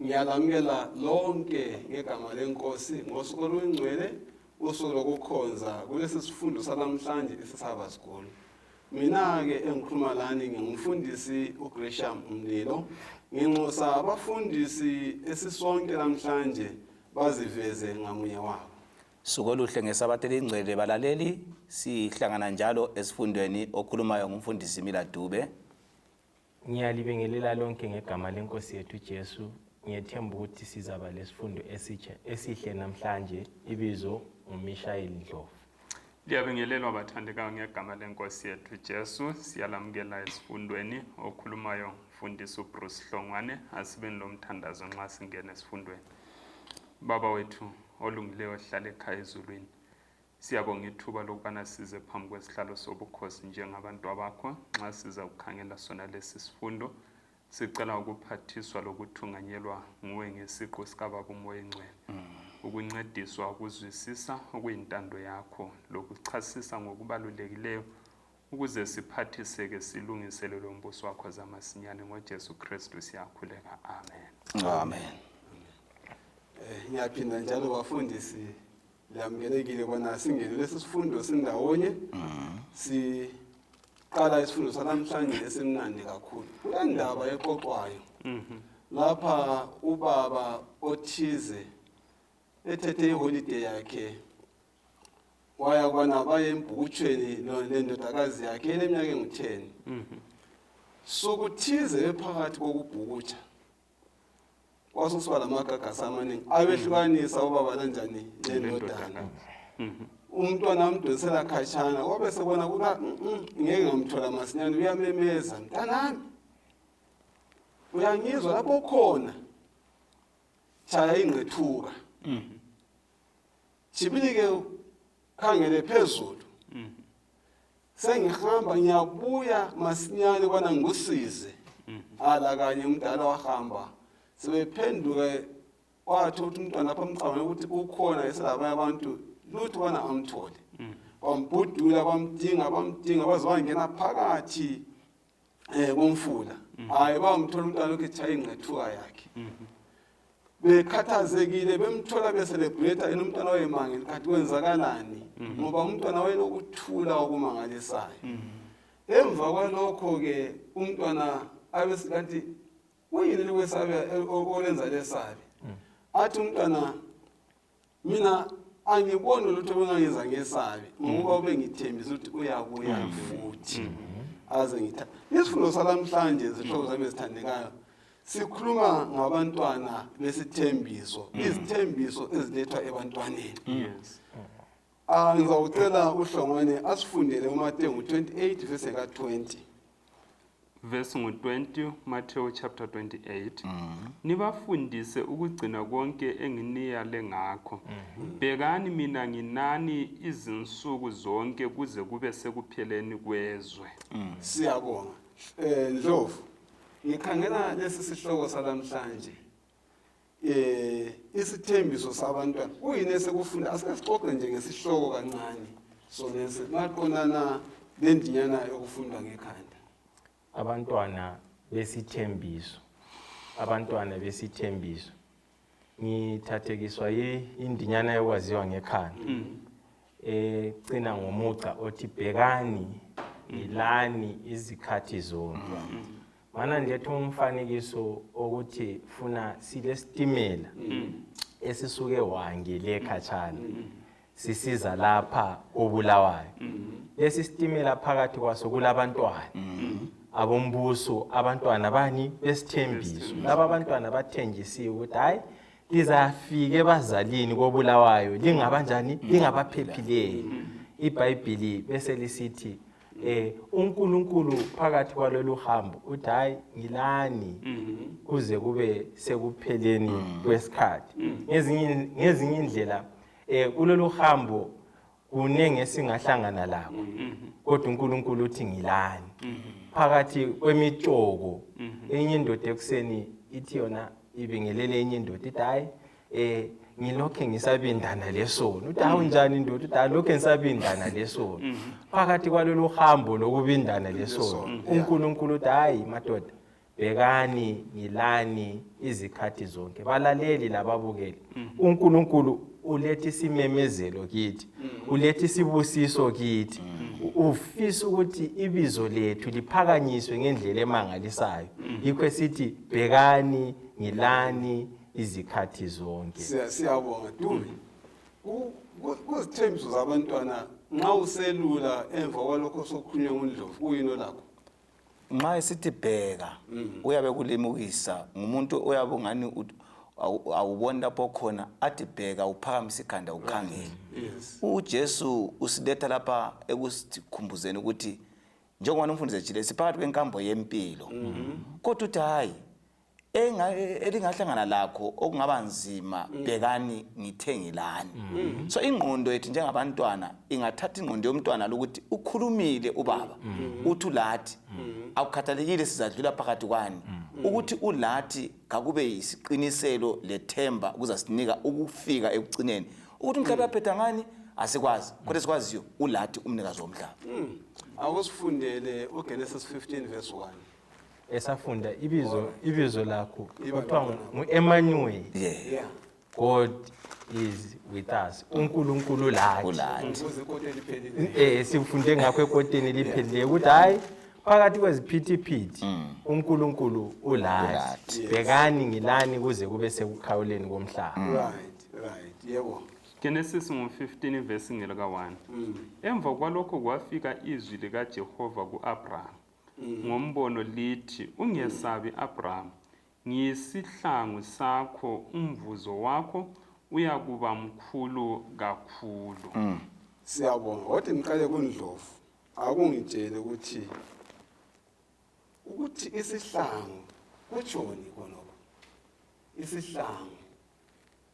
Ngiyalamukela lonke ngegama lenkosi ngosuku olungcwele, usuku lokukhonza kulesi sifundo salamhlanje esisaba sikolo. Mina-ke engikhuluma lani ngingumfundisi uGresham Mlilo. Nginxusa abafundisi esisonke namhlanje baziveze ngamunye wabo. Suku oluhle ngesabatha elingcwele balaleli, sihlangana njalo esifundweni okhulumayo ngumfundisi Mila Dube. Ngiyalibingelela lonke ngegama lenkosi yethu Jesu. Ngiyethemba ukuthi sizaba lesifundo esitsha esihle namhlanje. Ibizo nguMishayeli Ndlovu. Liyabingelelwa bathandekayo ngegama lenkosi yethu Jesu. Siyalamukela esifundweni. Okhulumayo mfundisi uBruce Hlongwane. Asibeni lomthandazo nxa singena esifundweni. Baba wethu olungileyo ohlala ekhaya ezulwini. Siyabonga ithuba lokubana size phambi kwesihlalo sobukhosi njengabantwabakho nxa siza kukhangela sona lesi sifundo. Sicela ukuphathiswa lokuthunganyelwa nguwe ngesiqu sikaBaba uMoya Engcwele, ukuncediswa ukuzwisisa okuyintando yakho lokuchasisa ngokubalulekileyo ukuze siphathiseke silungiselelwe umbuso wakho zamasinyane ngoJesu Kristu siyakhuleka. Amen. Amen. Ngiyaphinda njalo bafundisi Lamukelekile bona singene lesi sifundo sindawonye. Siqala isifundo sanamhlanje esimnandi kakhulu. Kulendaba exoxwayo. Lapha ubaba othize ethethe iholiday yakhe waya kwana baye embhukutshweni lendodakazi yakhe eleminyaka engu-10. Sokuthize bephakathi kokubhukutsha kwasekusiba lamagagasi amaningi abehlukanisa ubaba kanjani lendodana. Umntwana amdonsela khatshana wabe sebona kuba ngeke ngamthola masinyane, uyamemeza, mntanami uyangizwa lapho ukhona, tshaya ingqethuka tshibilike khangele phezulu, sengihamba ngiyabuya masinyane kwana ngikusize. Ala kanye umdala wahamba, sebephenduke wathi ukuthi umntwana lapha amcabange ukuthi ukhona eselabanye abantu, lutho bana amthole. Bambhudula, bamdinga, bamdinga baze bangena phakathi komfula. Hayi, bamthola umntwana lokhu etshaya ingqethuka yakhe. Bekhathazekile bemthola beselebrate yena umntwana wayemangele kanti kwenzakalani, ngoba umntwana wayelokuthula okumangalisayo. Emva kwalokho-ke umntwana abekanti kuyini likwesabe olenza lesabe? Athi umntwana, mina angiboni lutho bengangenza ngesabe, ngoba ubengithembisa ukuthi uyabuya futhi aze ngitha. Isifundo salamhlanje, zihlobo zami ezithandekayo, sikhuluma ngabantwana besithembiso, izithembiso ezilethwa ebantwaneni. Ngizawucela uHlongwane asifundele uMateyu 28 verse ka-20. Verse ngu-20, Matthew chapter 28. Nibafundise ukugcina konke enginiyale ngakho. Bhekani mina nginani izinsuku zonke kuze kube sekupheleni kwezwe. Siyabonga. Ndlovu, ngikhangela lesi sihloko salamhlanje. Isithembiso sabantwana. Kuyini esikufunda? Asike sixoxe nje ngesihloko kancane. Sonesi maqondana lendinyana yokufunda ngekhanda. Abantwana besithembiso. Abantwana besithembiso. Ngithathekiswa indinyana yokwaziwa ngekhanda. Egcina ngomugca othi bhekani ngilani izikhathi zonke. Mana ndiletha umfanekiso okuthi funa silesitimela esisuke wange le khatshana sisiza lapha koBulawayo. Lesi sitimela phakathi kwaso kulabantwana abombuso, abantwana bani besithembiso. Laba abantwana bathenjisiwe ukuthi hayi lizafika ebazalini koBulawayo lingabanjani, lingabaphephileyo. IBhayibhili bese lisithi uNkulunkulu phakathi kwalolu hambo uthi hayi ngilani kuze kube sekupheleni kwesikhathi. Ngezinye indlela kulolu hambo kuningi esingahlangana lakho, kodwa uNkulunkulu uthi ngilani. Phakathi kwemitshoko enye indoda ekuseni ithi yona ibingelele enye indoda ithi hayi ngilokhe ngisabindana lesono. Uthi hawu njani indoda? Uthi hayi lokhe ngisabindana lesono. Phakathi kwalolu hambo lokubindana lesono, uNkulunkulu uthi hayi madoda, Bhekani ngilani izikhathi zonke. Balaleli lababukeli, uNkulunkulu uletha isimemezelo kithi, uletha isibusiso kithi. Ufisa ukuthi ibizo lethu liphakanyiswe ngendlela emangalisayo. Yikho esithi bhekani ngilani izikhathi zonke. Siyabonga Dube. Kuzithembiso zabantwana nxa uselula emva kwalokho sokukhulunywa nguNdlovu kuyini olakho? Nxa esithi bheka uyabe kulimukisa ngumuntu oyabe ungani awuboni lapho khona athi bheka uphakamise ikhanda ukhangele. UJesu usiletha lapha ekusikhumbuzeni ukuthi njengoba umfundisi ejile siphakathi kwenkambo yempilo. Kodwa uthi hayi elingahlangana lakho okungaba nzima bhekani ngithe ngilani. So ingqondo yethu njengabantwana ingathatha ingqondo yomntwana lokuthi ukhulumile ubaba uthi ulathi akukhathalekile sizadlula phakathi kwani ukuthi ulathi kakube yisiqiniselo lethemba kuzasinika ukufika ekucineni ukuthi umhlaba uyaphetha ngani asikwazi kodwa sikwaziyo ulathi umnikazi womhlaba. Akusifundele uGenesis 15 verse 1. Esafunda ibizo lakho kuthiwa ngu-Emmanuel. God is with us. uNkulunkulu lathi. Sifunde ngakho ekoteni elipheleleyo ukuthi hayi phakathi kweziphithiphithi uNkulunkulu ulathi. Bhekani ngilani kuze kube sekukhawuleni komhlaba. Right. Yebo. Genesis ngo-15 verse ngelika 1. Emva kwalokho kwafika izwi likaJehova ku-Abraham ngombono lithi, ungesabi Abraham, ngiyisihlangu sakho, umvuzo wakho uyakuba mkhulu kakhulu. Siyabonga. Kodwa ngiqale kuNdlovu. Akungitshele ukuthi isihlangu kutshoni khonokho. Isihlangu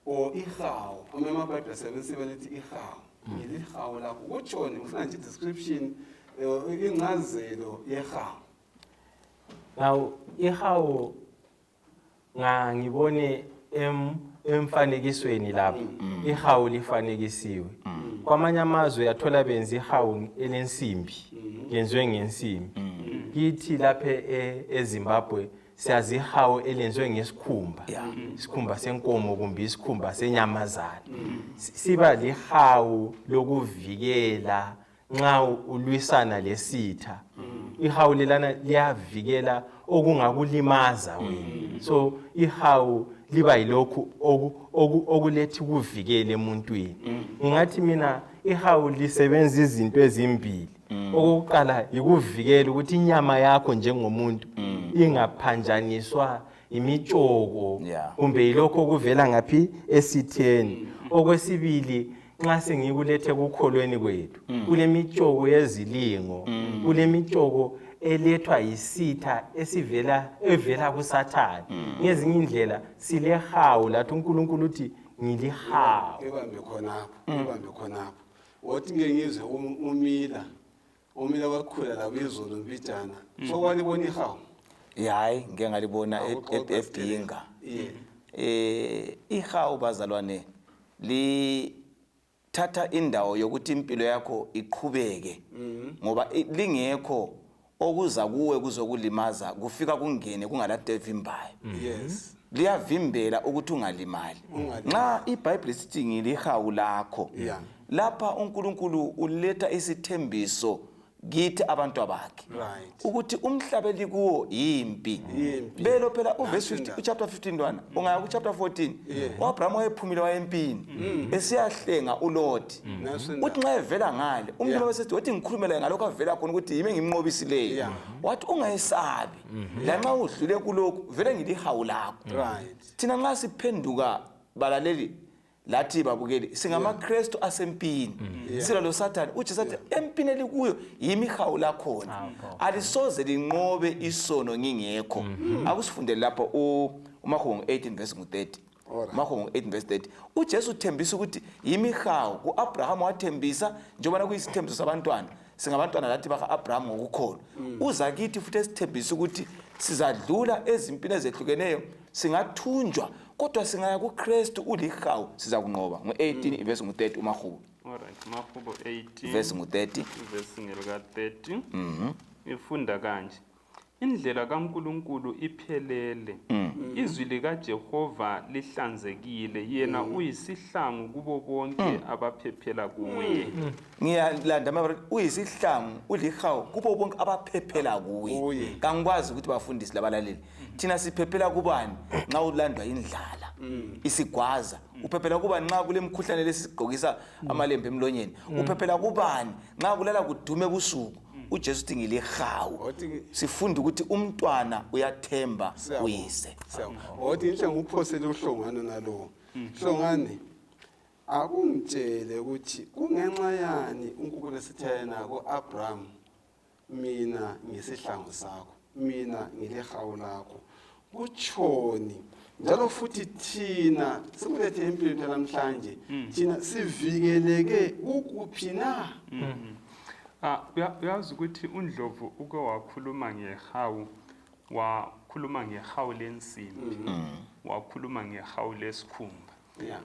or ihawu. Amanye amaBhayibheli asebenzisa lithi ihawu. Ilihawu lakho kutshoni? Ngifuna nje description, incazelo yehawu. Now ihawu ngibone emfanekisweni lapha ihawu lifanekisiwe. Kwamanye amazwe uyathola benza ihawu elensimbi, lenziwe ngensimbi. Kithi lapha eZimbabwe siyazi ihawu elenziwe ngesikhumba, isikhumba senkomo kumbe isikhumba senyamazana. Siba lihawu lokuvikela nxa ulwisana lesitha. Ihawu lelana liyavikela okungakulimaza wena. So ihawu liba yilokhu okuletha ukuvikela emuntwini. Ngingathi mina ihawu lisebenza izinto ezimbili. Okokuqala yikuvikela ukuthi inyama yakho njengomuntu ingaphanjaniswa imitshoko kumbe yilokho okuvela ngaphi esitheni. Okwesibili, nxa sengikulethe kukholweni kwethu kulemitshoko yezilingo, kulemitshoko elethwa yisitha esivela evela kuSathane. Ngezinye indlela silehawu lathi uNkulunkulu uthi ngilihawu. Ibambe khonapho, ibambe khonapho. Wothi ngeke ngizwe umila wakhula labo izolo mbijana. So walibona ihawu? Hayi, ngeke ngalibona ebhinga. Ihawu bazalwane lithatha indawo yokuthi impilo yakho iqhubeke ngoba lingekho okuza kuwe kuzokulimaza kufika kungene kungalade evimbayo. Liyavimbela ukuthi ungalimali. Nxa iBhayibheli sithi ngilihawu lakho, lapha uNkulunkulu uletha isithembiso kithi abantu abakhe ukuthi umhlaba elikuwo yimpi. Belo phela uverse 50 uchapter 15 lwana ungaya ku chapter 14 uAbraham wayephumile wayempini esiyahlenga uLot. Uthi nxa evela ngale umlilo wesithi wathi ngikhulumela ngalokho avela khona ukuthi yimi engimnqobisileyo. Wathi ungayesabi lanxa udlule kulokhu vele ngilihawu lakho. Thina nxa siphenduka balaleli lathi babukeli singamaKristu asempini sila lo Sathane uJesu athi empini elikuyo yimihawu lakhona alisoze linqobe isono ngingekho. Akusifundele lapho uMahubo 18 verse 30. Mahubo 18 verse 30 uJesu uthembisa ukuthi yimihawu kuAbraham wathembisa njengoba kuyisithembiso sabantwana singabantwana lathi baka-Abraham ngokukholwa. Uza kithi futhi esithembisa ukuthi sizadlula ezimpini ezehlukeneyo singathunjwa kodwa singaya kuKristu ulihawu siza kunqoba. Ngu-18 verse ngu-30 uMahubo. Alright, Mahubo 18 verse ngu-30 verse ngelika 30. Ifunda kanje. Indlela kaNkulunkulu iphelele. Izwi likaJehova lihlanzekile, yena uyisihlangu kubo bonke abaphephela kuye. Ngiyalanda amabara, uyisihlangu, ulihawu kubo bonke abaphephela kuye. Kuye. Kangikwazi ukuthi bafundisi labalaleli, thina siphephela kubani nxa ulandwa indlala isigwaza? Uphephela kubani nxa kule mkhuhlane lesigqokisa amalembe emlonyeni? Uphephela kubani nxa kulala kudume ebusuku? UJesu uthi ngilihawu. Sifunda ukuthi umntwana uyathemba Siyabonga. uyise. Siyabonga. Wathi ngihle ngikuphosele uHlongwane nalowo. Hlongwane, akungitshele ukuthi kungenxa yani uNkulunkulu esithi yena ku-Abraham, mina ngisihlangu sakho, mina ngilihawu lakho. Kutshoni? Njalo futhi thina sikulethe empilweni namhlanje, thina sivikeleke kukuphi na? Ah, uyazi ukuthi uNdlovu uke wakhuluma ngehawu, wakhuluma ngehawu lensimbi, wakhuluma ngehawu lesikhumba.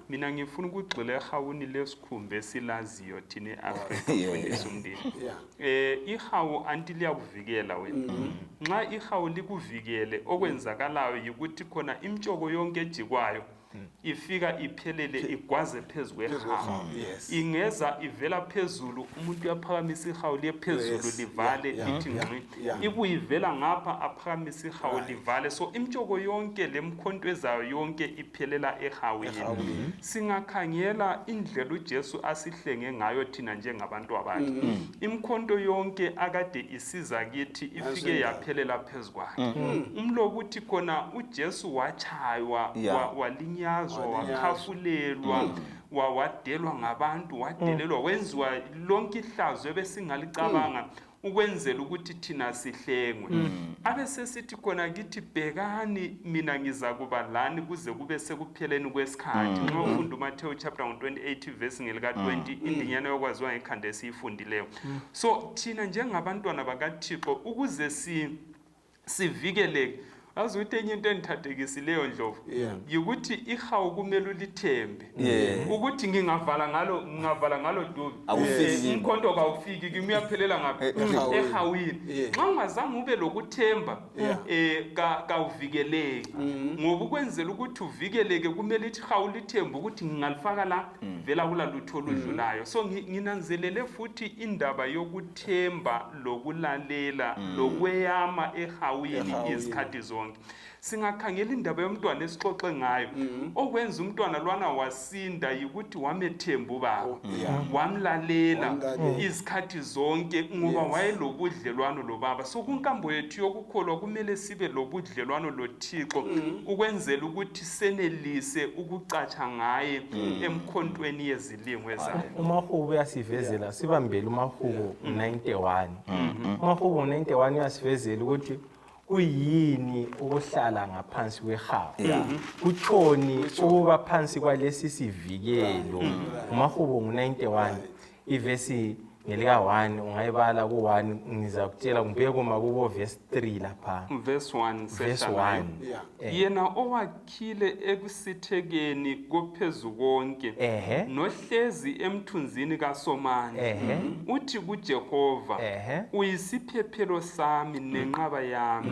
Mina ngifuna ukugxila ehawuni lesikhumba esilaziyo thina e-Afrika, mfundisi uMndeni. Ihawu anti liyakuvikela wena. Nxa ihawu likuvikele, okwenzakalayo yikuthi khona imtshoko yonke ejikwayo ifika iphelele igwaze phezu kwehawu. Ingeza ivela phezulu, umuntu uyaphakamisa ihawu liye phezulu livale lithi ngxi. Ibuye ivela ngapha aphakamisa ihawu livale. So imtshoko yonke lemkhonto ezayo yonke iphelela ehawini. Ehawini. Singakhangela indlela uJesu asihlenge ngayo thina njengabantu abakhe. Imkhonto yonke akade isiza kithi ifike yaphelela phezu kwakhe. Umlobo uthi khona uJesu wachaywa, walinyazwa, Walinyazwa. wakhafulelwa, wadelwa ngabantu, wadelelwa, wenziwa lonke ihlazo ebesingalicabanga ukwenzela ukuthi thina sihlengwe. Abe sesithi khona kithi, bhekani mina ngizakuba lani kuze kube sekupheleni kwesikhathi. Nxa ufunda uMathewu chapter 28 verse ngelika 20, indinyana yokwaziwa ngekhanda esiyifundileyo. So thina njengabantwana bakaThixo ukuze sivikeleke, yazi ukuthi enye into engithathekisileyo Ndlovu yikuthi ihawu kumele ulithembe. Ukuthi ngingavala ngalo dubi. Awufiki kimi. Umkhonto kawufiki kimi, uyaphelela ngaphi? Ehawini. Ehawini. Nxa ungazange ube lokuthemba, kawuvikeleki. Ngoba ukwenzela ukuthi uvikeleke kumele ithi hawu lithembe ukuthi ngingalifaka la, vela kula lutho oludlulayo. So nginanzelele futhi indaba yokuthemba lokulalela lokweyama ehawini Ehawini. izikhathi zonke. Singakhangela indaba yomntwana esixoxe ngayo. Okwenza umntwana lwana wasinda yikuthi wamethemba ubaba. Wamlalela Wamlalela. izikhathi zonke ngoba wayelobudlelwano lobaba. So kunkambo yethu yokukholwa kumele sibe lobudlelwano loThixo ukwenzela ukuthi senelise ukucatsha ngaye emkhontweni yezilingo ezayo. UMahubo uyasivezela, sibambele uMahubo 91. UMahubo 91 uyasivezela ukuthi kuyini ukuhlala ngaphansi kwehawu, kutshoni ukuba phansi kwalesi sivikelo. UMahubo ngu-91, ivesi ngelika 1, ungayibala ku-1 ngizakutshela, kumbe kuma kubo verse 3 lapha. Verse 1, Verse sehlalayo. 1. Yena owakhile ekusithekeni kophezu konke, nohlezi emthunzini kaSomandla, uthi kuJehova, uyisiphephelo sami nenqaba yami,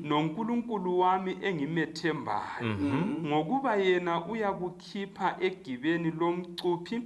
noNkulunkulu wami engimethembayo, ngokuba yena uyakukhipha egibeni lomcuphi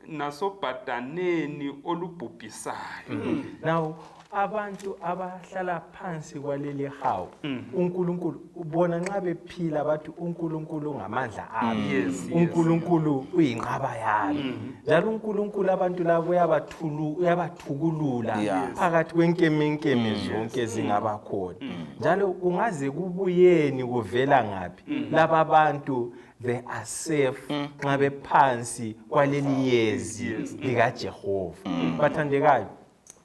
nasobhadaneni olubhubhisayo. Now abantu abahlala phansi kwaleli hawu, uNkulunkulu ubona nxa bephila bathi uNkulunkulu ngamandla ami, uNkulunkulu uyinqaba yami. Njalo uNkulunkulu abantu labo uyabathukulula phakathi kwenkemenkeme zonke zingaba khona. Njalo kungaze kubuyeni kuvela ngaphi, laba bantu they are safe nxa bephansi kwaleli yezi likaJehova. Bathandekayo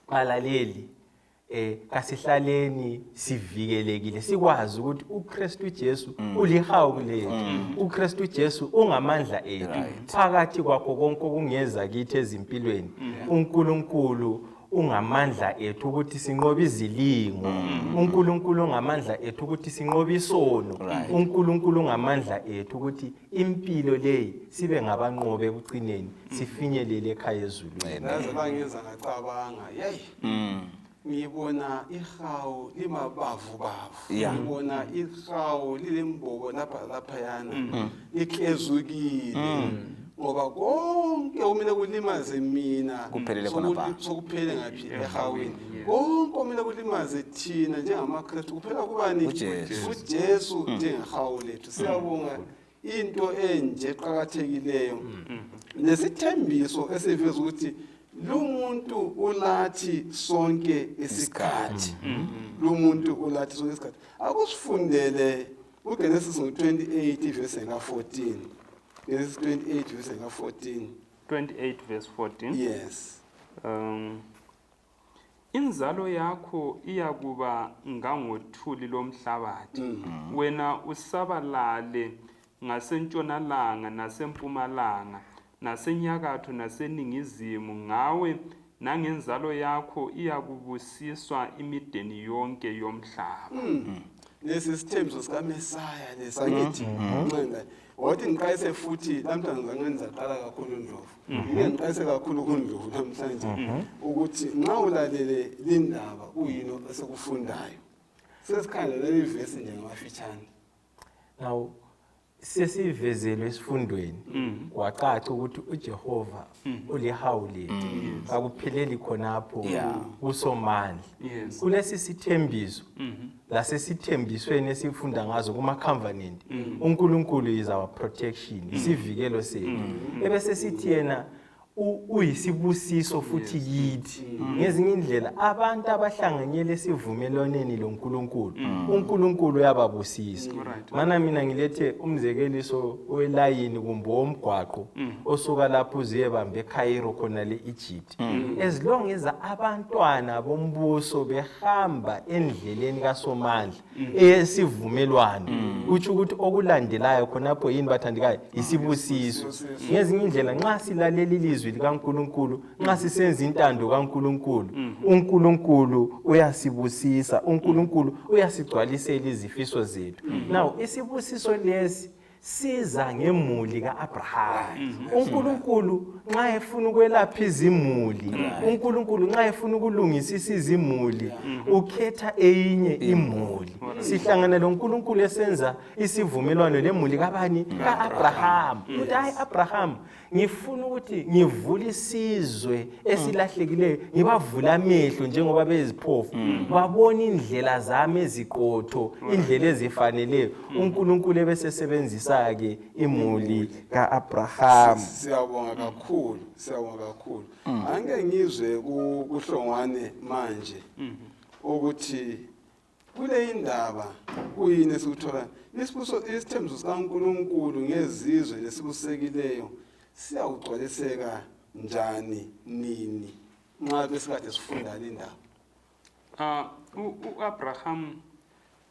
balaleli, kasihlaleni sivikelekile, sikwazi ukuthi uKristu Jesu ulihawu lethu, uKristu Jesu ungamandla ethu. Phakathi kwakho konke okungeza kithi ezimpilweni, uNkulunkulu ungamandla ethu ukuthi sinqobe izilingo. uNkulunkulu ungamandla ethu ukuthi sinqobe isono. uNkulunkulu ungamandla ethu ukuthi impilo leyi sibe ngabanqobe ekucineni, sifinyelele ekhaya ezulwini. Yazi bangenza ngacabanga, hey. Ngibona ihawu limabavubavu. Yeah. Ngibona ihawu lilembobo lapha laphayana liklezukile ngoba konke kumele kulimaze mina Kuphelele khonapha. Sokuphele ngaphi? Ehawini. Konke kumele kulimaze thina njengamaKristu kuphela kubani? KuJesu. KuJesu njengehawu lethu. Siyabonga into enje eqakathekileyo nesithembiso esiveza ukuthi lumuntu ulathi sonke isikhathi, lumuntu ulathi sonke isikhathi. Akusifundele uGenesis 28 verse ka-14, Genesis 28 verse ka-14. 28 verse 14. Yes. Inzalo yakho iyakuba ngangothuli lomhlabathi, wena usabalale ngasentshonalanga nasempumalanga nasenyakatho naseningizimu, ngawe nangenzalo yakho iyakubusiswa imideni yonke yomhlaba. Lesi sithembiso sikaMesaya lesakithi ncenda wathi ngiqalise futhi namhlanje ngizange ngizaqala kakhulu Ndlovu, ngike ngiqalise kakhulu kuNdlovu namhlanje ukuthi nxa ulalele lindaba kuyini esikufundayo sesikhangela leli vesi nje ngamafitshane. Now sesivezelwe esifundweni kwacaca ukuthi uJehova ulihawu lethu, akupheleli khonapho, usomandla. Kulesi sithembiso lasesithembisweni esifunda ngazo kuma covenant, uNkulunkulu is our protection, isivikelo sethu, ebese sithi yena uyisibusiso futhi kithi. Ngezinye indlela abantu abahlanganyele esivumelwaneni loNkulunkulu, uNkulunkulu uyababusisa. Mana mina ngilethe umzekeliso welayini kumbe womgwaqo osuka lapho uziyebamba eCairo khona le Egypt. As long as abantwana bombuso behamba endleleni kaSomandla eyesivumelwano, kutsho ukuthi okulandelayo khonapho yini bathandekayo? Isibusiso. Ngezinye indlela nxa silalela ilizwi likaNkulunkulu, nxa sisenza intando kaNkulunkulu, uNkulunkulu uyasibusisa, uNkulunkulu uyasigcwalisela izifiso zethu. Now isibusiso lesi siza ngemuli kaAbraham. uNkulunkulu nxa efuna ukwelapha izimuli, uNkulunkulu nxa efuna ukulungisisa izimuli, ukhetha eyinye imuli. Sihlangana loNkulunkulu esenza isivumelwano lemuli kabani? KaAbraham. Uthi hayi Abraham, ngifuna ukuthi ngivule isizwe esilahlekileyo, ngibavule amehlo njengoba beziphofu, babone indlela zami eziqotho, indlela ezifaneleyo. uNkulunkulu ebesesebenzisa-ke imuli ka-Abraham. Siyabonga kakhulu, siyabonga kakhulu. Angeke ngizwe kuHlongwane manje ukuthi kule indaba kuyini esikuthola isibuso isithembiso sikaNkulunkulu ngezizwe lesibusekileyo siyakugcwaliseka njani, nini, nxa besikade sifunda le ndaba? U-Abraham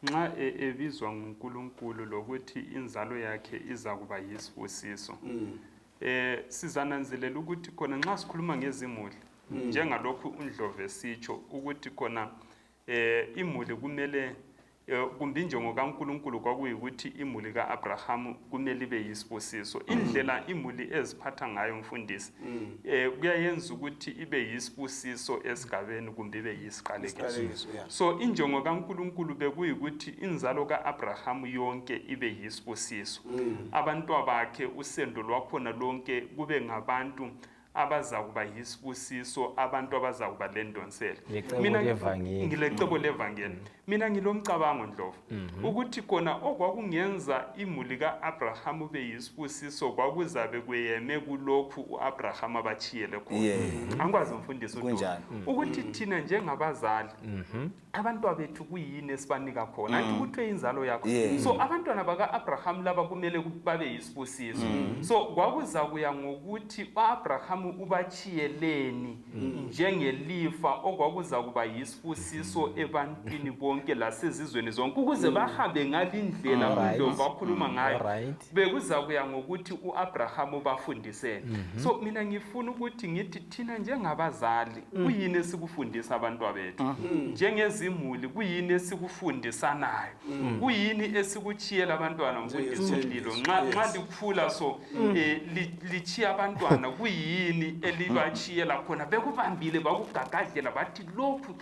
nxa ebizwa nguNkulunkulu lokuthi inzalo yakhe izakuba yisibusiso, sizananzelela ukuthi khona nxa sikhuluma ngezimuli, njengalokhu uNdlovu esitsho ukuthi khona imuli kumele kumbe injongo kaNkulunkulu kwakuyikuthi imuli kaAbraham kumele ibe yisibusiso. Indlela imuli eziphatha ngayo mfundisi kuyayenza ukuthi ibe yisibusiso esigabeni kumbe ibe yisiqalekiso. Isiqalekiso, yeah. So injongo kaNkulunkulu bekuyikuthi inzalo kaAbraham yonke ibe yisibusiso. Abantwabakhe, usendo lwakhona lonke kube ngabantu abazakuba yisibusiso, abantu abazakuba lendonsela. Lecebo Mina levangeli. Ngilecebo levangeli. Mina ngilomcabango Ndlovu ukuthi kona okwakungenza imuli kaAbraham ube yisibusiso kwakuzabe kweyeme kulokhu uAbraham abachiyele khona. Angikwazi mfundisi uDumo, Kunjani? ukuthi thina njengabazali abantwana bethu kuyini esibanika khona? Anti kuthiwe inzalo yakho. So abantwana baka-Abraham laba kumele babe yisibusiso. So kwakuza kuya ngokuthi u-Abraham ubachiyeleni njengelifa okwakuza kuba yisibusiso ebantwini bonke lasezizweni zonke ukuze bahambe ngalindlela uNdlovu akhuluma ngayo. Bekuza kuya ngokuthi u-Abraham ubafundiseni. So mina ngifuna ukuthi ngithi thina njengabazali kuyini esikufundisa abantwabethu? Njengezimuli kuyini esikufundisanayo? Kuyini esikuchiyela abantwana mfundisi uMlilo? Nxa likhula so lichiya abantwana kuyini? Kuyini elibachiyela khona bekubambile bakugagadlela bathi lokhu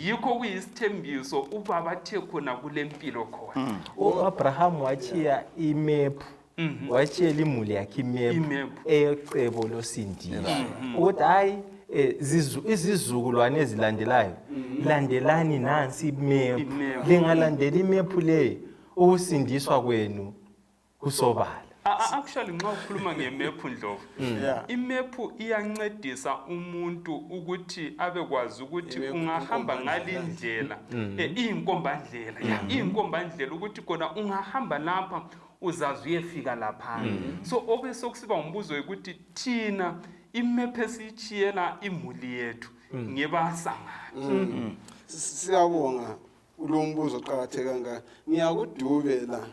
yikho kuyisithembiso ubaba athe khona kule mpilo khona? U-Abraham wachiya imephu, wachiyela imuli yakhe imephu Imephu. eyecebo losindiso, ukuthi hayi, izizukulwane ezilandelayo, landelani nansi imephu. Imephu. Lingalandela imephu leyo, ukusindiswa kwenu kusobala. Actually nxa ukhuluma ngemephu, Ndlovu, imephu iyancedisa umuntu ukuthi abekwazi ukuthi Imephu ungahamba inkombandlela. ngalindlela, iyinkombandlela, ya, iyinkombandlela ukuthi kona ungahamba lapha uzaze uyefika laphana. So obe sokusiba umbuzo ukuthi thina imephu esiyitshiyela imuli yethu ngebasa ngaphi? Siyabonga kulo mbuzo oqakatheke kangaka. Ngiyakudube la,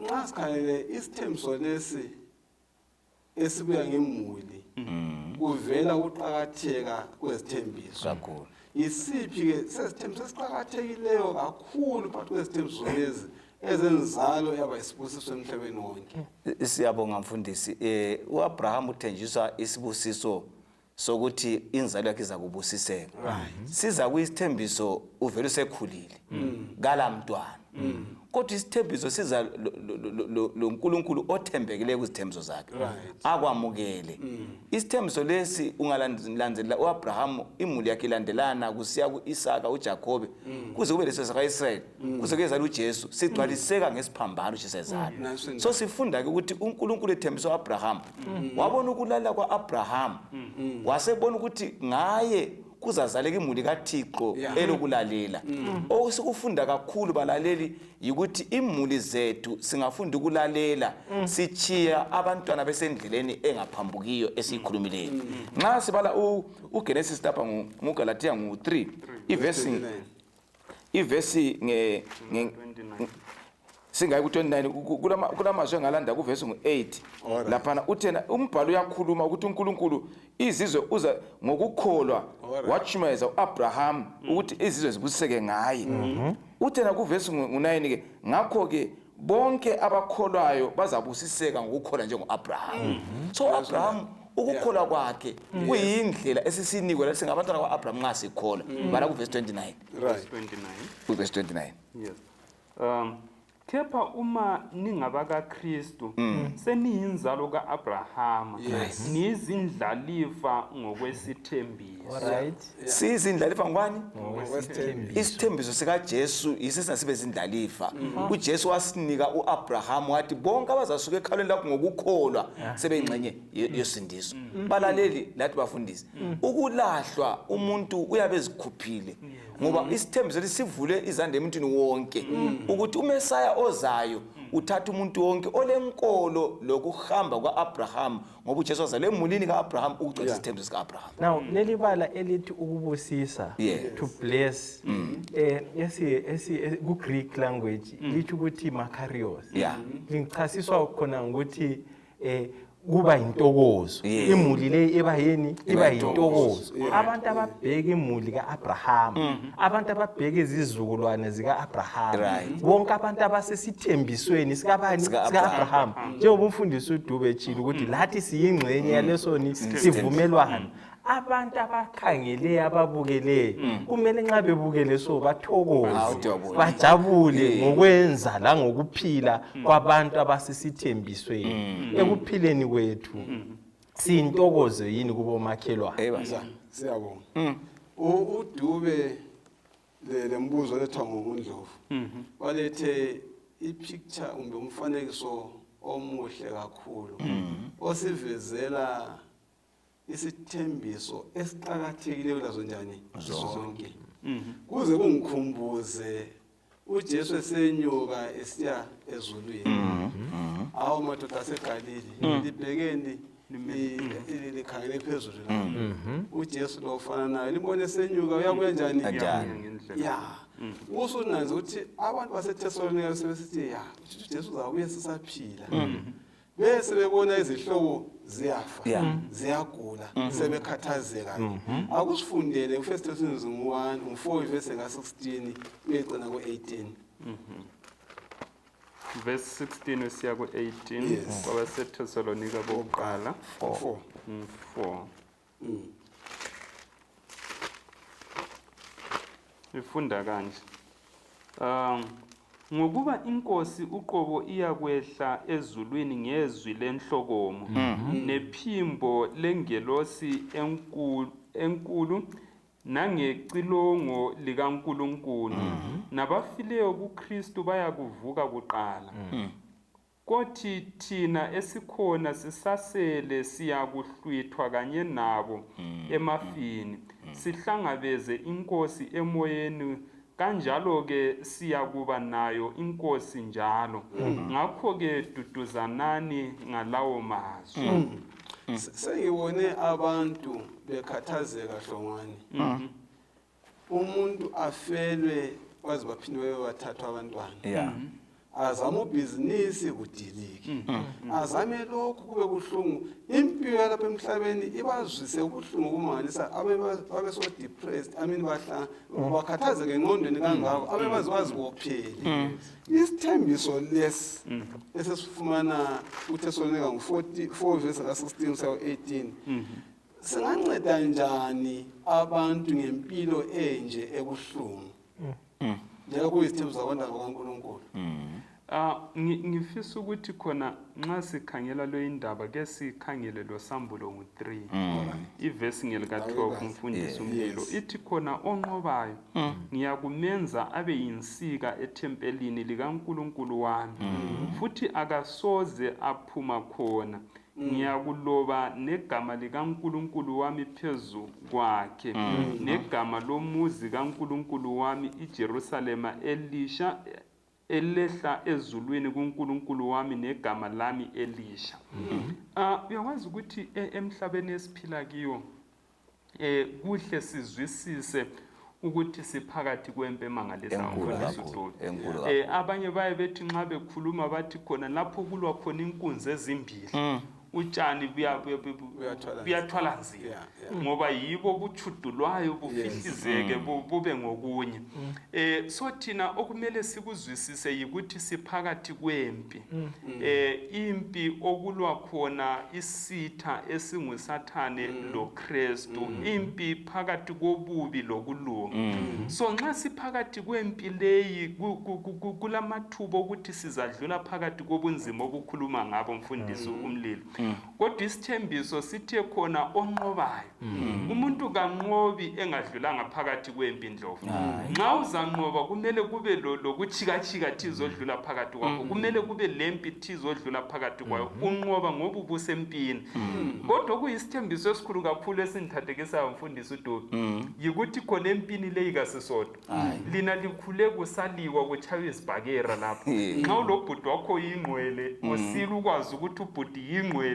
nxa sikhangele isithembiso lesi esibuya ngemuli, kuvela ukuqakatheka kwezithembiso Kakhulu. Yisiphi-ke sezithembiso esiqakathekileyo kakhulu phakathi kwezithembiso lezi ezenzalo yaba isibusiso emhlabeni wonke? Siyabonga, mfundisi. UAbraham uthenjiswa isibusiso sokuthi inzalo yakhe iza kubusiseka. Siza kuyisithembiso uvele usekhulile, kala mntwana, kodwa isithembiso siza loNkulunkulu othembekileyo kuzithembiso zakhe, akwamukele isithembiso lesi. Ungalandelela uAbraham, imuli yakhe ilandelana kusiya kuIsaka, uJakobe, kuze kube leso sakaIsrayeli, kuze kuyezala uJesu, sigcwaliseka ngesiphambano uJesu ezalwa. Nanso. So sifunda-ke ukuthi uNkulunkulu ethembisa u-Abraham, wabona ukulalela kwa-Abraham, wasebona ukuthi ngaye kuzazaleka imuli kaThixo elokulalela. Okusikufunda kakhulu, balaleli, yikuthi imuli zethu singafunda ukulalela, sichiya abantwana besendleleni engaphambukiyo esiyikhulumileyo. Nxa sibala uGenesis lapha, nguGalathiya ngu-3 ivesi 29. Ivesi 29. Singayi ku-29, kulamazwi engalanda kuvesi ngu-8. Laphana uthena umbhalo uyakhuluma ukuthi uNkulunkulu izizwe uza ngokukholwa watshumayeza u-Abraham ukuthi izizwe zibusiseke ngaye. Uthena kuvesi ngu-9 ke, ngakho-ke bonke abakholwayo bazabusiseka ngokukholwa njengo-Abraham. So u-Abraham, ukukholwa kwakhe kuyindlela esisinikwe lathi singabantwana kwa-Abraham nxa sikholwa. Bala kuvesi 29. Right. 29. Kuvesi 29. Yes. Kepha uma ningabakaKristu, seniyinzalo kaAbrahama, niyizindlalifa ngokwesithembiso. Alright. Siyizindlalifa ngubani? Ngokwesithembiso. Isithembiso sikaJesu yiso sibe zindlalifa. UJesu wasinika uAbraham, wathi bonke abazasuka ekhalweni lakho ngokukholwa sebeyingxenye yosindiso. Balaleli lathi bafundisi, ukulahlwa umuntu uyabe ezikhuphile, ngoba isithembiso lesi sivule izandla emuntwini wonke ukuthi uMesaya ozayo uthatha umuntu wonke olenkolo lokuhamba kwa-Abraham, ngoba uJesu wazalwa emulini ka-Abraham ukugcwalisa isithembiso sika-Abraham. Now leli bala elithi ukubusisa, to bless, esi ku Greek language lithi ukuthi makarios. Lichasiswa khona ngokuthi kuba intokozo. Imuli le eba yini? Iba yintokozo. Intokozo. Abantu ababheka imuli kaAbraham, abantu ababheka izizukulwane zikaAbraham, bonke abantu abasesithembisweni sikabani? Sika-Abraham. SikaAbraham, njengoba umfundisi uDube etshilo ukuthi lathi siyingxenye yaleso ni sivumelwano. Abantu abakhangele, ababukele, kumele nxa bebukele so bathokoze, Awujabule. bajabule ngokwenza langokuphila kwabantu abasesithembisweni. Ekuphileni kwethu siyintokozo yini kubomakhelwane? Eh, bazali. Siyabonga. UDube le mbuzo olethwa nguNdlovu balethe ipicture kumbe umfanekiso omuhle kakhulu osivezela isithembiso esiqakathekileyo lazo njani zonke, kuze kungikhumbuze uJesu esenyuka esiya ezulwini: "Awu madoda aseGalili, libhekeni, likhangele phezulu la, uJesu lo ufana naye limbone esenyuka uyabuya njani?" Kanjani? Ngendlela. Ya, usunanze ukuthi abantu baseThesalonika sebesithi, ya, uJesu uzabuya sisaphila, bese bebona izihlobo ziyafa, ziyagula, sebekhathazeka. Akusifundele uFirst Thessalonians ngu-1, ngu-4, ivesi ka-16 uyegcina ku-18. Verse 16 usiya ku-18 Yes. kwabaseThesalonika bokuqala 4. 4. Ifunda kanje. Ngokuba inkosi uqobo iyakwehla ezulwini ngezwi lenhlokomo nephimbo lengelosi enkulu nangecilongo likaNkulunkulu, nabafileyo kuKristu bayakuvuka kuqala. Kothi thina esikhona sisasele siyakuhlwithwa kanye nabo emafini, sihlangabeze inkosi emoyeni, kanjalo-ke siyakuba nayo inkosi njalo. Ngakho-ke duduzanani ngalawo mazwi. Sengibone abantu bekhathazeka Hlongwane. Umuntu afelwe baze baphinde babe bathathu abantwana. Azame ubhizinisi kudilike. Azame lokhu kube kuhlungu. Impilo yalapha emhlabeni ibazwise ubuhlungu okumangalisa, abe babe so depressed, I mean bakhathazeke engqondweni kangako, abe baze bazibophele. Isithembiso lesi esesifumana kuThesalonika ngu-4 verse ka-16 kusiya ku-18, singanceda njani abantu ngempilo enje ebuhlungu njalo kuyisithembiso zabantwana bakaNkulunkulu? Ngifisa ukuthi khona nxa sikhangela lo indaba ke sikhangele lo sambulo ngu-3 ivesi ngelika-12, umfundisi umlilo ithi khona onqobayo ngiyakumenza abe yinsika ethempelini likaNkulunkulu wami, futhi akasoze aphuma khona. Ngiyakuloba negama likaNkulunkulu wami phezu kwakhe, negama lomuzi kaNkulunkulu wami iJerusalema elisha elehla ezulwini kuNkulunkulu wami, negama lami elisha. Uyakwazi ukuthi emhlabeni esiphila kiyo kuhle sizwisise ukuthi siphakathi kwempi emangalisayo, Enkulu mfundisi kakhulu, uDube. enkulu kakhulu. Abanye baye bethi nxa bekhuluma bathi khona lapho kulwa khona inkunzi ezimbili, utshani Buyathwala buyathwala nzima. Ngoba yibo buchudulwayo bufihlizeke, bube ngokunye. So thina okumele sikuzwisise yikuthi siphakathi kwempi. Impi okulwa khona isitha esinguSathane loKristu, impi phakathi kobubi lokulunga. So nxa siphakathi kwempi leyi kulamathuba okuthi sizadlula phakathi kobunzima obukhuluma ngabo mfundisi umlilo. Kodwa isithembiso sithe khona onqobayo. Umuntu kanqobi engadlulanga phakathi kwempi, Ndlovu. Nxa uzanqoba kumele kube lokuchikachika thize odlula phakathi kwakho. Kumele kube lempi thize odlula phakathi kwayo. Unqoba ngoba ubusempini. Kodwa okuyisithembiso esikhulu kakhulu esingithathekisayo mfundisi uDube, yikuthi khona empini leyi kasisodwa. Lina likhule kusaliwa kutshaywa izibhakera lapho. Nxa ulobhuti wakho yingqwele, usile ukwazi ukuthi ubhuti yingqwele.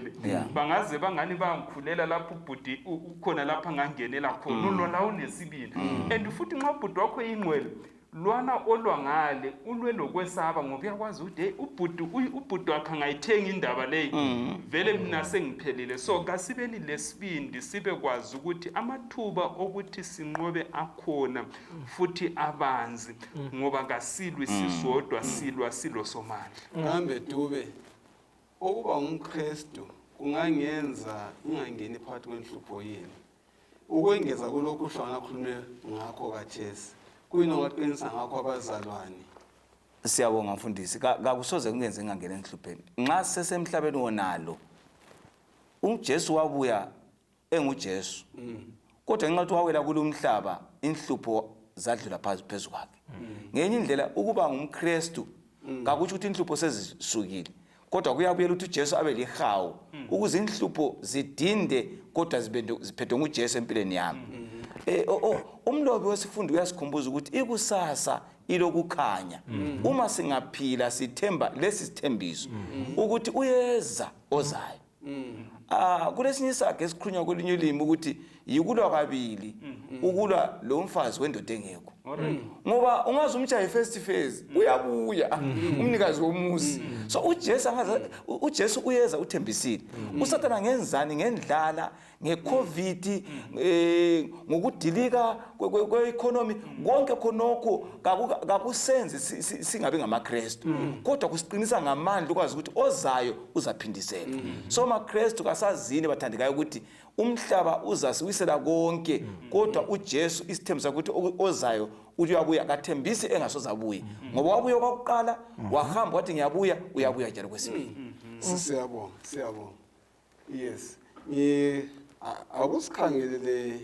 Bangaze bangani bangikhulela lapho ubhuti ukhona lapha angangenela khona, ulwa la unesibindi. And futhi nxa ubhuti wakho yingqwele, lwana olwa ngale ulwe lokwesaba, ngoba uyakwazi ukuthi hey, ubhuti wakhe angayithenga indaba leyi, vele mina sengiphelile. So kasibeni lesibindi, sibe kwazi ukuthi amathuba okuthi sinqobe akhona futhi abanzi, ngoba kasilwi sisodwa, silwa silosomandla. Kambe Dube, ukuba ngumKristu kungangenza ngingangeni phakathi kwenhlupho yini? Ukwengeza kulokhu uHlongwane akhulume ngakho khathesi, kuyini ongaqinisa ngakho abazalwane? Siyabonga mfundisi. Kakusoze kungenze ngingangeni enhlupheni. Nxa sisesemhlabeni wonalo, uJesu wabuya enguJesu. Kodwa ngenxa yokuthi wawela kulo umhlaba, inhlupho zadlula phezu kwakhe. Ngenye indlela ukuba ngumKristu kakutsho ukuthi inhlupho sezisukile, kodwa kuyabuyela ukuthi uJesu abe lihawu ukuze inhlupho zidinde, kodwa ziphethwe nguJesu empilweni yami. Umlobi wesifundo uyasikhumbuza ukuthi ikusasa ilokukhanya. Uma singaphila sithemba lesi sithembiso ukuthi uyeza ozayo. Kulesinye isaga esikhulunywa kwelinye ulimi ukuthi Yikulwa kabili, ukulwa lo mfazi wendoda engekho, ngoba ungaze umtshaye first phase, uyabuya umnikazi womuzi. So uJesu angaze, uJesu uyeza, uthembisile. USathana ngenzani? Ngendlala, ngeCovid, ngokudilika kwe-economy, konke khonokho kakusenzi singabi ngamaKristu, kodwa kusiqinisa ngamandla ukwazi ukuthi ozayo uzaphindisela. So maKristu, kasazini bathandekayo ukuthi umhlaba uzasiwisela konke, kodwa uJesu isithembiso ukuthi ozayo uthi uyabuya, kathembisi engasoze abuye, ngoba wabuya kwakuqala, wahamba wathi ngiyabuya, uyabuya njalo kwesibili. Siyabonga, siyabonga. Yes, ngi akusikhangelele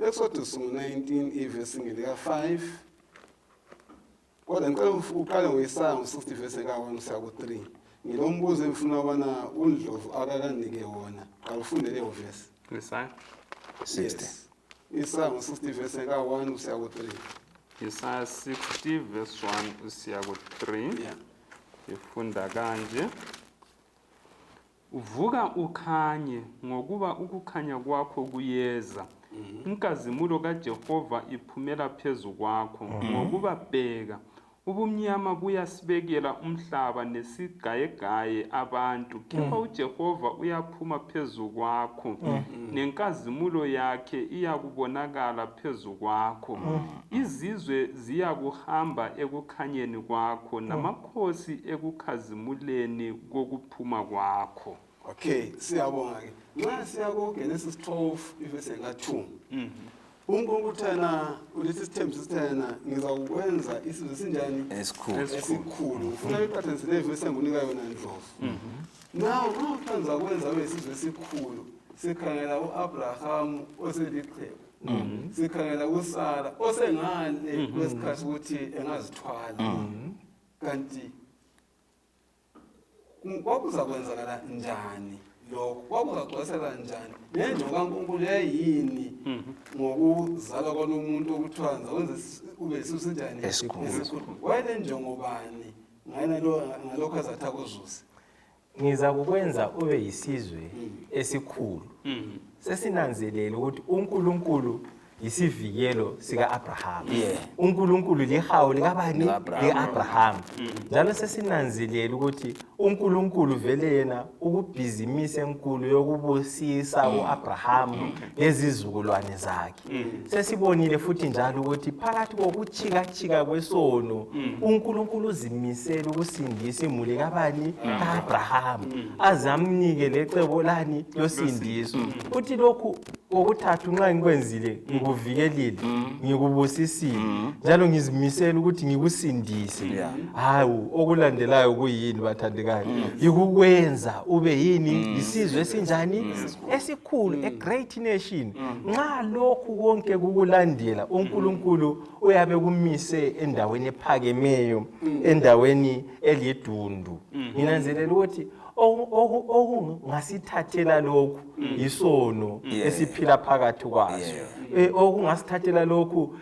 Exodus ngo-19 ivesi ngelika 5, kodwa ngicela uqale ngoIsaya ngo-60 verse ka-1 kusiya ku-3. Ngilombuzo engifuna ukubana uNdlovu akakanike wona. Qala ufunde leyo verse. Isaya. 60. Yes. Isaya ngo-60 verse ka-1 kusiya ku-3. Isaya 60 verse 1 usiya ku-3. Ifunda kanje: Uvuka ukhanye, ngokuba ukukhanya kwakho kuyeza. Inkazimulo kaJehova iphumela phezu kwakho. Ngokuba bheka, ubumnyama buyasibekela umhlaba nesigayegaye abantu, kepha uJehova uyaphuma phezu kwakho, nenkazimulo yakhe iyakubonakala phezu kwakho. Izizwe ziyakuhamba ekukhanyeni kwakho, namakhosi ekukhazimuleni kokuphuma kwakho. Okay, siyabonga ke. Nxa siya ku Genesis 12 ivesi ka-2, uNkulunkulu uthena ulethi isithembiso, sithena ngizakukwenza isizwe sinjani? Esikhulu. Esikhulu. Ufuna iqathanise le vesi engunika yona, Ndlovu. Now nxa uthiwa ngizakwenza ube isizwe esikhulu, sikhangela u-Abrahamu oseliqhegu, sikhangela uSara osengale kwesikhathi ukuthi engazithwala, kanti kwakuzakwenzakala njani lokho? Kwakuzagcwaliseka njani? Nenjongo kaNkulunkulu yayini ngokuzalwa kwalomuntu okuthiwa ngizakwenza ube isizwe sinjani? Esikhulu. Esikhulu. Wayelenjongo bani ngalokho azathi akuzuze? Ngiza kukwenza ube yisizwe esikhulu. Sesinanzelele ukuthi uNkulunkulu yisivikelo sika-Abraham. UNkulunkulu lihawu likabani? Lika-Abraham. Lika-Abraham. Njalo sesinanzelele ukuthi uNkulunkulu vele yena ukubhizimisi enkulu yokubusisa u-Abraham lezizukulwane zakhe. Sesibonile futhi njalo ukuthi phakathi kokuchikachika kwesono, uNkulunkulu uzimisele ukusindisa imuli kabani? Ka-Abraham, aze amnike lecebo lani? Losindiso. Futhi lokhu okuthathu nxa ngikwenzile, ngikuvikelile, ngikubusisile, njalo ngizimisele ukuthi ngikusindise, hawu, okulandelayo kuyini, bathandekayo? Yikukwenza ube yini? Isizwe esinjani? Esikhulu, a great nation. Nxa lokhu konke kukulandela, uNkulunkulu uyabe kumise endaweni ephakemeyo, endaweni elidundu. Nginanzelela ukuthi okungasithathela lokhu yisono esiphila phakathi kwaso. Okungasithathela lokhu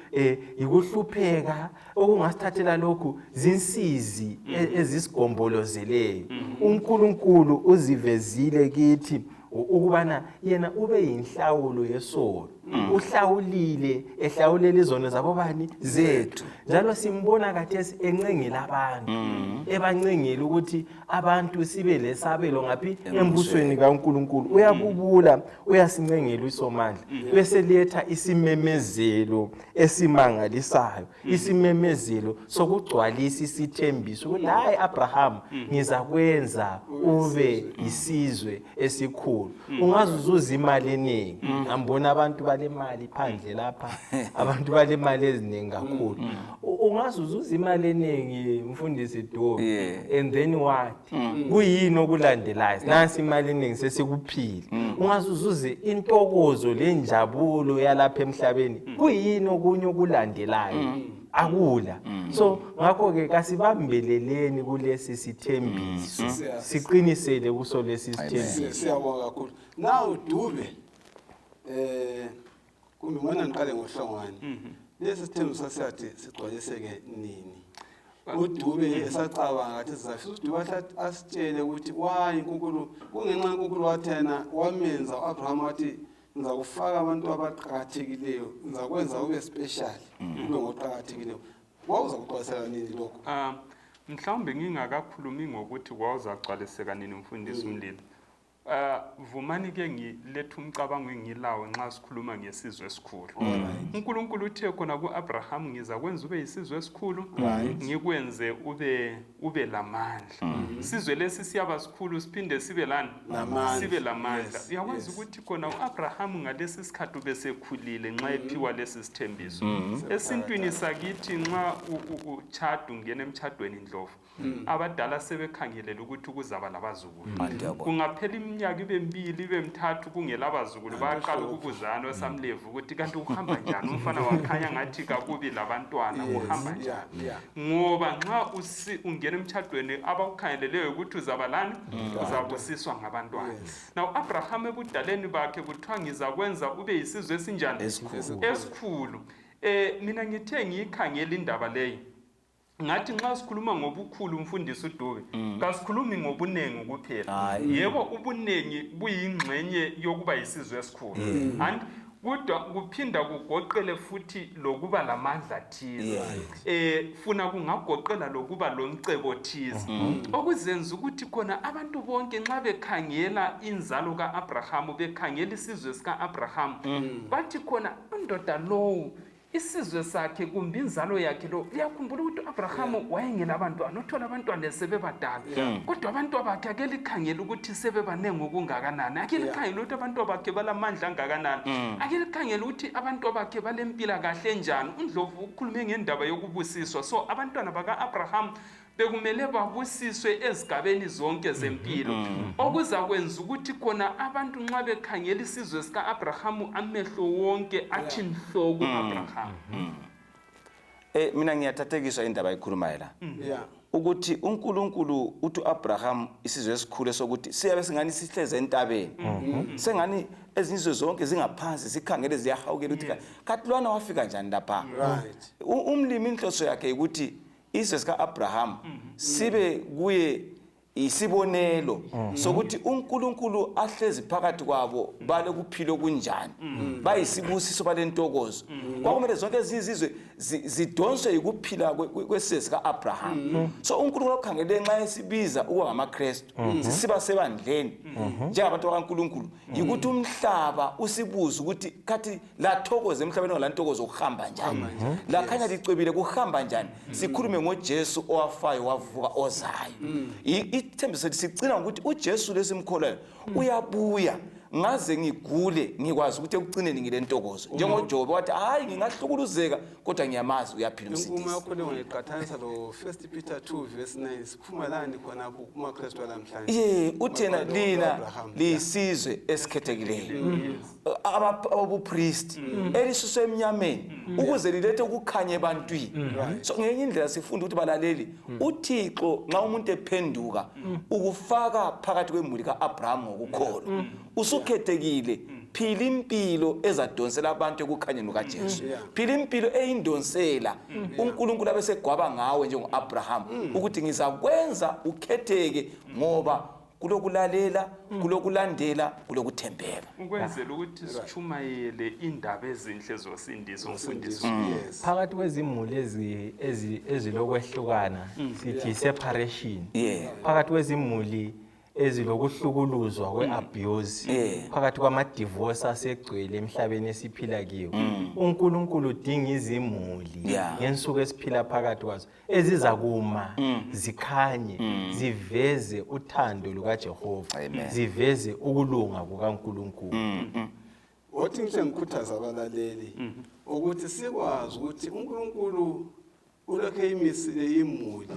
yikuhlupheka, okungasithathela lokhu zinsizi ezisigombolozeleyo. UNkulunkulu uzivezile kithi ukubana yena ube yinhlawulo yesono, uhlawulile, ehlawulela izono zabo bani? Zethu. Njalo simbona khathesi encengela abantu, ebancengela ukuthi abantu sibe lesabelo ngaphi? Embusweni kaNkulunkulu. Uyabubula, uyasincengela uSomandla, bese letha isimemezelo esimangalisayo, isimemezelo sokugcwalisa isithembiso ukuthi hayi Abraham, ngizakwenza ube isizwe esikhulu. Ungazuzuza imali eningi, ngambona abantu balemali phandle lapha, abantu balemali eziningi kakhulu. Ungazuzuza imali eningi, mfundisi Dube, and then what? Kuyini okulandelayo? Nansi imali eningi sesikuphile. Ungazuzuza intokozo lenjabulo yalapha emhlabeni, kuyini okunye okulandelayo? Akula. So ngakho-ke kasibambeleleni kulesi sithembiso, siqinisele kuso lesi sithembiso. Siyabonga kakhulu. Now Dube, kumbe ngona ngiqale ngoHlongwane, lesi sithembiso siyathi sigcwaliseke nini? UDube esacabanga kathi sizafisa uDube ahle asitshele ukuthi why uNkulunkulu, kungenxa uNkulunkulu wathi yena wamenza uAbraham wathi ngizakufaka abantu abaqakathekileyo, ngizakwenza ube special, ube ngoqakathekileyo. Wawuzakugcwaliseka nini lokho? Mhlawumbe ngingakakhulumi ngokuthi kwawuzagcwaliseka nini, mfundisi uMlilo. Vumani ke ngilethe umcabango engilawo nxa sikhuluma ngesizwe esikhulu. UNkulunkulu uthe khona ku-Abraham, ngizakwenza ube yisizwe esikhulu, ngikwenze ube lamandla. Sizwe lesi siyaba sikhulu siphinde sibe lani? Lamandla. Sibe lamandla. Uyakwazi ukuthi khona u-Abraham ngalesi sikhathi ubesekhulile nxa ephiwa lesi sithembiso. Esintwini sakithi nxa utshada ungena emtshadweni Ndlovu, abadala sebekhangelela ukuthi kuzaba labazukulu. Kungaphela iminyaka ibe mibili ibe mithathu kungelabazukulu, bayaqala ukubuzana osamlevu ukuthi kanti kuhamba njani, umfana wakhanya ngathi kakubi labantwana, kuhamba njani? Ngoba nxa ungena emtshadweni abakukhangeleleyo ukuthi uzaba lani, uzabusiswa ngabantwana. Now Abraham ebudaleni bakhe kuthiwa ngizakwenza ube yisizwe esinjani? Esikhulu. Mina ngithe ngiyikhangela indaba leyi, ngathi nxa sikhuluma ngobukhulu mfundisi uDube, kasikhulumi ngobunengi kuphela. Yebo, ubunengi buyingxenye yokuba yisizwe esikhulu, and kodwa kuphinda kugoqele futhi lokuba lamandla thize. Funa kungagoqela lokuba lomcebo thize, okuzenza ukuthi khona abantu bonke nxa bekhangela inzalo ka-Abrahamu, bekhangela isizwe sika-Abrahamu, bathi khona indoda lowu isizwe sakhe kumbe inzalo yakhe lo, uyakhumbula ukuthi u-Abrahamu wayengelabantwana, uthola abantwana sebebadala, kodwa abantu bakhe ake likhangele ukuthi sebebanengi okungakanani, ake likhangele ukuthi abantu bakhe balamandla angakanani, ake likhangele ukuthi abantu bakhe balempilakahle njani. UNdlovu ukhulume ngendaba yokubusiswa, so abantwana baka-Abrahamu bekumele babusiswe ezigabeni zonke zempilo, okuzakwenza ukuthi khona abantu nxa bekhangela isizwe sika-Abrahamu amehlo wonke athi nhlo ku-Abrahamu. Mina ngiyathathekiswa indaba ekhulumayo la, ukuthi uNkulunkulu uthi uAbraham isizwe esikhulu sokuthi siyabe singani sihleze entabeni, sengani ezinye izizwe zonke zingaphansi zikhangele ziyahawukela ukuthi kathi lwana wafika njani lapha. Umlimi inhloso yakhe ukuthi isizwe sika-Abraham sibe kuye isibonelo sokuthi uNkulunkulu ahlezi phakathi kwabo balekuphila okunjani, bayisibusiso, balentokozo. Kwakumele zonke ezinye izizwe zidonswe yikuphila kwesizwe sika-Abraham. So uNkulunkulu okhangele nxa esibiza ukuba ngamaKristu, sisiba sebandleni njengabantu bakaNkulunkulu, yikuthi umhlaba usibuze ukuthi khathi lathokoza emhlabeni ongalantokozo kuhamba njani, lakhanya licwebile kuhamba njani, sikhulume ngoJesu owafayo wavuka ozayo. Ithembiso sethu sicina ngokuthi uJesu lesimkholwayo uyabuya, ngaze ngigule ngikwazi ukuthi ekucineni ngilentokozo, njengoJobe wathi hayi ngingahlukuluzeka kodwa ngiyamazi uyaphila Inkulumo umsindisi. yakho le ungayiqathanisa lo 1 Peter 2 verse 9, sikhuluma lani khonapho kumaKristu alamhlanje? Ye, uthena Makwalo lina Abraham. liyisizwe esikhethekileyo, ababupristi elisuswe emnyameni ukuze lilethe ukukhanya ebantwini. So ngenye indlela sifunda ukuthi balaleli, uThixo nxa umuntu ephenduka ukufaka phakathi kwemuli ka-Abraham ngokukholwa, usukhethekile. Phila impilo ezadonsela abantu ekukhanyeni kukaJesu, phila impilo eyindonsela uNkulunkulu abesegwaba ngawe njengo-Abraham ukuthi ngizakwenza ukhetheke, ngoba kulokulalela, kulokulandela, kulokuthembeka. Ukwenzela ukuthi sichumayele indaba ezinhle zosindiso, mfundisi. Phakathi kwezimuli ezilokwehlukana, sithi separation. Phakathi kwezimuli ezilokuhlukuluzwa kwe-abuse, phakathi kwama-divorce asegcwele emhlabeni esiphila kiwo, uNkulunkulu udinga izimuli ngensuku esiphila phakathi kwazo ezizakuma zikhanye, ziveze uthando lukaJehova, ziveze ukulunga kukaNkulunkulu. Wathi ngihle ngikhuthaza abalaleli ukuthi sikwazi ukuthi uNkulunkulu ulokhu eyimisile imuli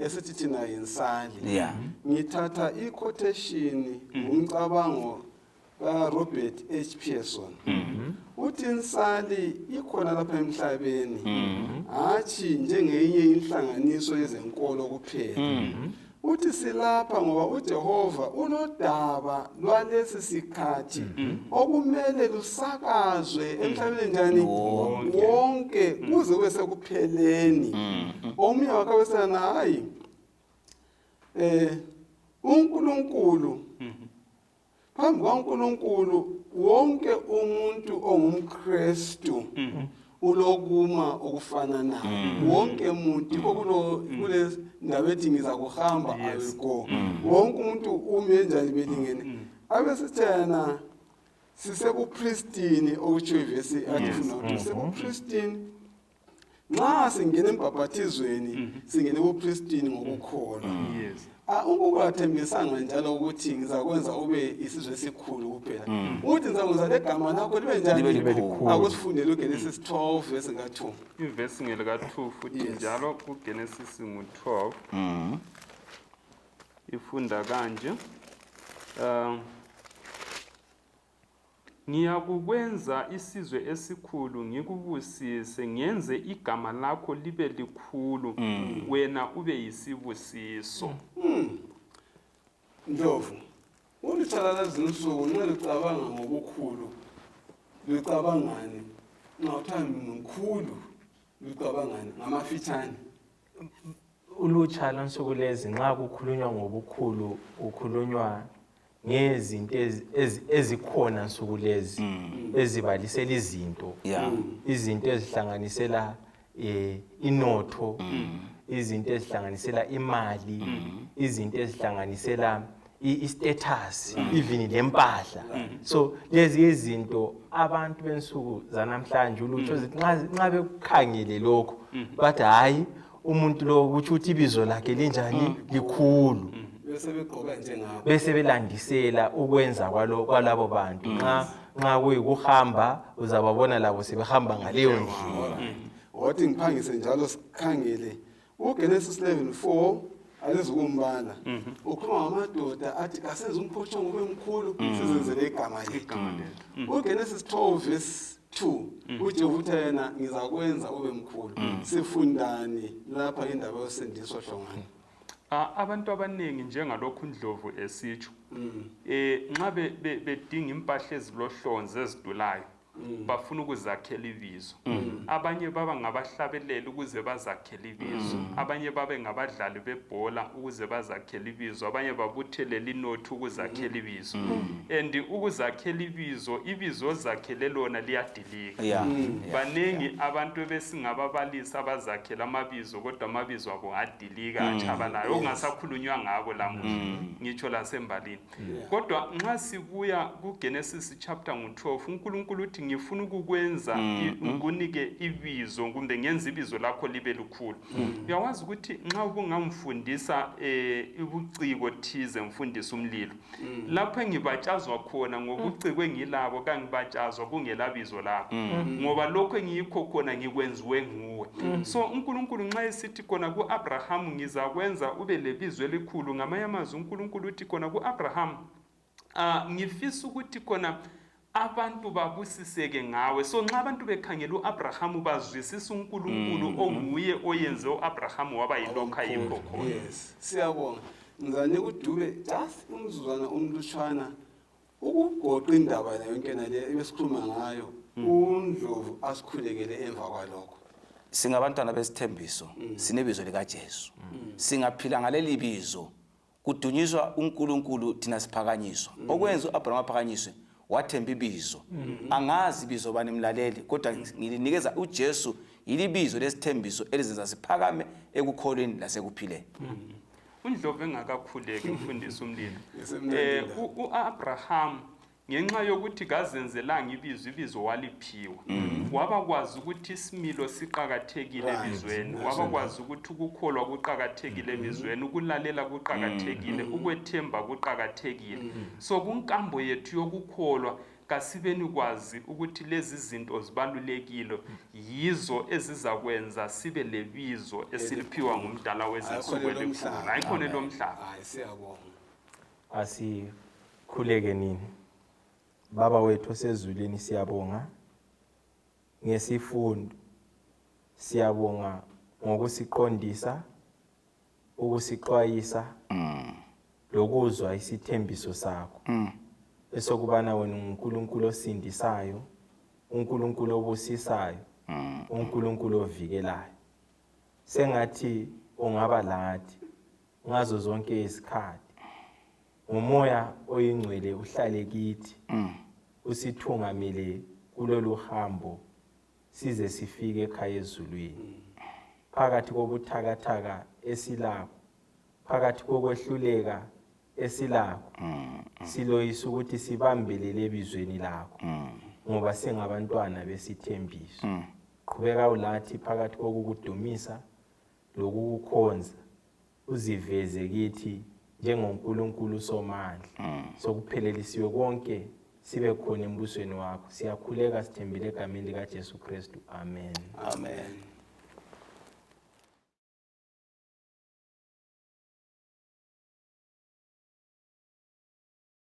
esithi thina yinsali. Ngithatha i-quotation ngumcabango kaRobert H. Pearson. Uthi insali ikhona lapha emhlabeni, hatshi njengeyinye inhlanganiso yezenkolo kuphela. Uthi silapha ngoba uJehova unodaba lwalesi sikhathi okumele lusakazwe emhlabeni njani wonke kuze kube sekupheleni. Omunye wakabesana hayi uNkulunkulu phambi kwaNkulunkulu wonke umuntu ongumKristu ulokuma okufananayo. Wonke umuntu yikho kule ndaba ethi ngizakuhamba, I will go. Wonke umuntu ume njani belingene. Abesithena sisebupristini okutshiwo ivesi athi funa ukuthi sisebupristini. Nxa singena embhaphathizweni singena ebupristini ngokukholwa. uNkulunkulu athembisanga njalo ukuthi ngizakwenza ube isizwe esikhulu kuphela. Uthi ngizakwenza legama lakho libe njani? Libe likhulu. Akusifundele uGenesis 12 verse ka-2. Ivesi ngelika-2 futhi njalo kuGenesis ngu-12. Ifunda kanje. Ngiyakukwenza isizwe esikhulu, ngikubusise, ngenze igama lakho libe likhulu, wena ube yisibusiso. Ndlovu, ulutsha lwazinsuku nxa lucabanga ngobukhulu, lucabangani? Nxa kuthiwa mkhulu, lucabangani? Ngamafitshane. Ulutsha lwansuku lezi nxa kukhulunywa ngobukhulu, kukhulunywa ngezinto ezikhona nsuku lezi ezibalisela izinto, izinto ezihlanganisela inotho, izinto ezihlanganisela imali, izinto ezihlanganisela i-status, even lempahla. So lezi izinto abantu bensuku zanamhlanje ulutsho nxa bekukhangele lokho bathi hayi umuntu lo kutsho ukuthi ibizo lakhe linjani, likhulu. Bese begqoka njengabo, bese belandisela ukwenza kwalabo bantu. Nxa kuyikuhamba uzababona labo sebehamba ngaleyo ndlela. Wathi ngiphangise njalo sikhangele uGenesis 11:4 alizukumbala. Ukhuluma ngamadoda athi asenze umphotshongo ube mkhulu sizenzele igama lethu. UGenesis 12 verse 2 uJehova uthi yena ngizakwenza ube mkhulu. Sifundani lapha indaba yosindiso Hlongwane? Abantu abaningi njengalokhu Ndlovu esitsho nxa bedinga impahla ezilohlonzi ezidulayo bafuna ukuzakhela ibizo. Abanye baba ngabahlabeleli ukuze bazakhele ibizo, abanye babe ngabadlali bebhola ukuze bazakhele ibizo, abanye babuthelele inotho ukuzakhela ibizo. And ukuzakhela ibizo, ibizo ozakhele lona liyadilika. Baningi abantu ebesingababalisa abazakhela amabizo, kodwa amabizo abo adilika atshabalala, okungasakhulunywa ngabo lamuhla ngitsho lasembalini. Kodwa nxa sibuya kuGenesis chapter ngu-12, uNkulunkulu uthi ngifuna ukukwenza ngikunike ibizo kumbe ngenze ibizo lakho libe likhulu. Uyawazi ukuthi nxa ubungamfundisa ubuciko thize, mfundisa umlilo, lapho engibatshazwa khona ngobuciko engilabo kangibatshazwa kungelabizo lakho, ngoba lokho engiyikho khona ngikwenziwe nguwe. So uNkulunkulu nxa esithi khona ku-Abrahamu ngizakwenza ube lebizo elikhulu, ngamanye amazwi uNkulunkulu uthi khona ku-Abrahamu ngifisa ukuthi khona abantu babusiseke ngawe. So nxa abantu bekhangela uAbrahamu bazwisisa uNkulunkulu onguye oyenze uAbrahamu waba yilokho ayikho khona. Yes, siyabonga. Ngizanika uDube just umzuzwana omlutshwana ukugoqa indaba yonke nale ebesikhuluma ngayo, uNdlovu asikhulekele emva kwalokho. Singabantwana besithembiso, sinebizo likaJesu. Singaphila ngaleli bizo, kudunyiswa uNkulunkulu, thina siphakanyiswa. Okwenza uAbraham aphakanyiswe, wathemba ibizo. Angazi ibizo bani mlaleli, kodwa ngilinikeza uJesu, yilibizo lesithembiso elizenza siphakame ekukholweni lasekuphileni. uNdlovu engakakhuleki mfundisi umlilo. Ngisemnandi la. uAbraham ngenxa yokuthi kazenzelanga ibizo, ibizo waliphiwa. Wabakwazi ukuthi isimilo siqakathekile ebizweni, wabakwazi ukuthi ukukholwa kuqakathekile ebizweni, ukulalela kuqakathekile, ukwethemba kuqakathekile. So kunkambo yethu yokukholwa kasibeni kwazi ukuthi lezi zinto zibalulekile, yizo ezizakwenza sibe lebizo esiliphiwa ngumdala wezinsuku Hayi khona elikhulu. elomhlaba. Hayi khona elomhlaba. Hayi, siyabonga. Asikhuleke nini. Baba wethu osezulwini, siyabonga ngesifundo, siyabonga ngokusiqondisa. Ukusixwayisa lokuzwa isithembiso sakho esokubana wena unguNkulunkulu osindisayo, uNkulunkulu obusisayo, uNkulunkulu ovikelayo. Sengathi ungaba lathi ngazo zonke izikhathi. Ngomoya oyingcwele uhlale kithi. Usithungamele kulolu hambo size sifike ekhaya ezulwini. Phakathi kobuthakathaka esilakho, phakathi kokwehluleka esilakho, siloyisa ukuthi sibambelele ebizweni lakho ngoba singabantwana besithembiso. Qhubeka ulathi phakathi kokukudumisa lokukukhonza, uziveze kithi njengoNkulunkulu somandla. Sokuphelelisiwe konke, sibe khona embusweni wakho. Siyakhuleka sithembile egameni likaJesu Kristu, amen. Amen.